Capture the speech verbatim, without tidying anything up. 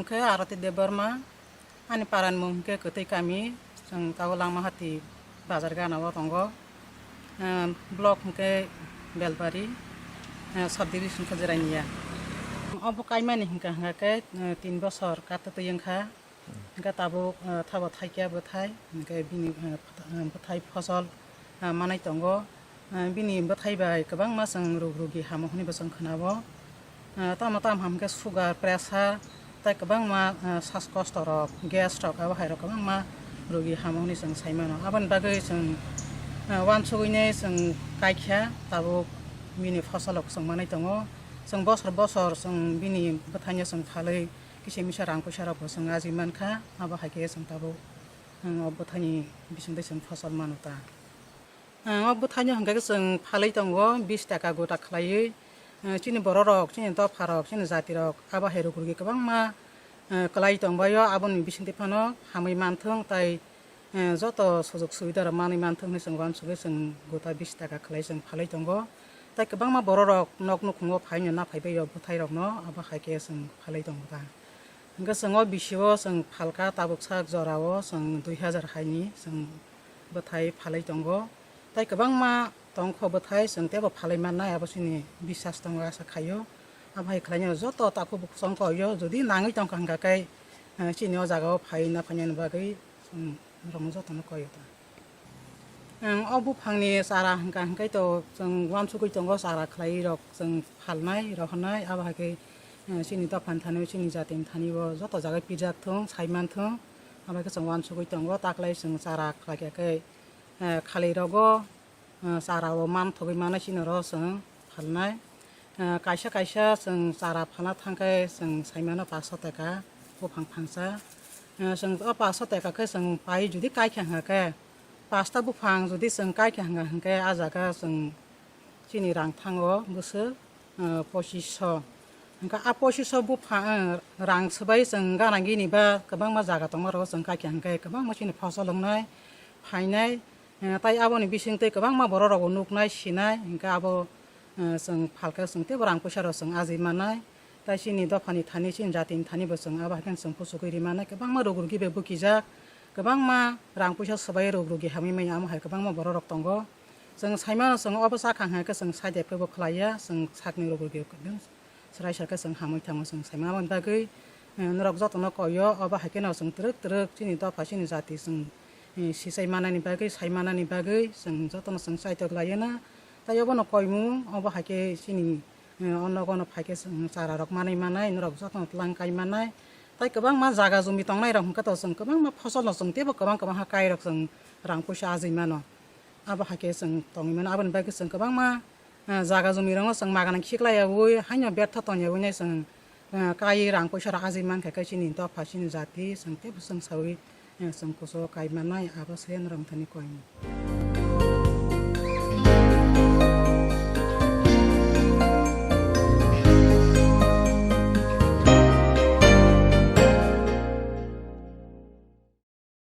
Hwnkhe Arati Debbarma, ani parani mung hwnkhe Kwtwi Kami, chwng tabuk Langmahati bazar gana o tongo. Ehm, block hwnkhe Belbari, eh, sub division khe Jirania. Obo kaimani hwnkha hwnkha khe, eh, tin bosor kattwi wngkha. Hwnkhe tabuk, eh, thabo thaikya bwthai, hwnkhe bini, eh, bwthai fosol, eh, manai tongo. Eh, bini bwthai bai kwbangma chwng rug rugi hamo hwnwi bo chwng khwnao. Eh, tamo tamo ham khe sugar, pressure, tei kwbangma, eh, saskosto rok, gas rok, abo hai rok kwbangma rugi hamo hwnwi chwng sai mano. Aboni bagwi chwng, eh, uansugwi nai chwng kaikha, tabuk bini fosol rok chwng manwi tongo. Chwng bosor bosor chwng bini bwthaino chwng phalwi kisa misa rang puisa rok bo chwng ajwi mankha, abo hai khe chwng tabuk, eh, o bwthaini bisingtwi chwng fosol mano ta. Ang o bwthaino hwnkhe chwng phalwi tongo, bis taka gota khlaiwi. Eh, chini bororok, chini dopharok, chini jatirok abo hai ruk rugi kwbangma, eh, kwlai tongbaio, aboni bisingtwi phano hamwi manthung tei, eh, joto sujok subida rok manwi manthung hinwi chwng uansugwi chwng gota bis taka khlai chwng phalwi tongo. Tei kwbangma bororok nok nukhungo phaino naphaibaio bwthairokno, abo hai khe chwng phalwi tongo ta. Hwnkhe chwng o bisio chwng phalka tabuk sak jorao chwng dui hazar haini chwng bwthai phalwi tongo. Tei kwbangma tongkho bwthai chwng teibo phalwi mannai, abo chini bisas tongo, asa khaio. Abo hai khlainai joto takhuk bukhuk chongkha hoio, jodi nangwi tongkha hwnkha khe, eh, chini o jagao phai naphainani bagwi chwng norokno jotono koio ta. Ang o buphangni chara hwnkha hwnkhe to chwng uansugwi tongo, chara khlai rok chwng phalnai, rohornai, abo hai khe, eh, chini dophani thani, chini jatini thani bo joto jaga pijak thung, sai man thung, abo hai khe chwng uansugwi tongo, taklai chwng chara khlai kha khe, eh, khali rogo, eh, chara o manthogwi manai chini oro chwng phalnai. Eh, kaisa kaisa chwng chara phalna thang khe chwng sai mano paso taka buphang phangsa. Eh, chwng o paso taka khe chwng pai jodi kai kha hwnkha khe, pasta buphang jodi chwng kai kha hwnkha hwnkhe, ah jaga chwng chini rang thango bwswk, eh, pochisho. Hwnkha ah pochisho buphang, eh, rang swbai chwng gana gini ba kwbangma jaga tongma rogo chwng kai kha hwnkhe kwbangma chini fosol wngnai, phainai. Eh, tai aboni bisingtwi kwbangma bororokbo nuknai, sinai, hwnkhe abo, eh, chwng phalkhe chwng teibo rang puisa rok chwng ajwi mannai. Tai chini dophani thani, chini jatini thani bo chwng abo hai khe chwng kuchugwi ri mannai. Kwbangma ruk rugi bai bukijak, kwbangma rang puisa swbai ruk rugi hamwi manya, amo hai kwbangma bororok tongo. Chwng sai mano, chwng obo cha kha hwnkhe chwng side khe bo khlai ya, chwng sakni ruk rugi chwrai sa khe chwng hamwi thango chwng sai mano. Aboni bagwi, eh, norok jotono koi o, obo hai kheno chwng twrwk twrwk chini dopha, chini jati chwng, eh, sichai manani bagwi, sai manani bagwi chwng jotono chwng chaitok lai o na. Tai obono koimung, obo hai khe chini, eh, o nogo no phai khe chwng chara rok manwi manai, norok jotono twlang kai manai. Tai kwbangma jaga jumi tongnai rok hwnkhe to chwng kwbangma fosol no chwng teibo kwbang kwbang ha kai rok chwng rang puisa ajwi mano. Abo hai khe chwng tongwi mano, aboni bagwi chwng kwbangma, eh, jaga jumi rokno chwng magana khiklai yaui, haino bertha tong yaui nai chwng, eh, kai rang puisa rok ajwi mankha khe chini dopha, chini jati chwng teibo chwng saui, eh, chwng kusu kai mannai, abo se norok thani koimung.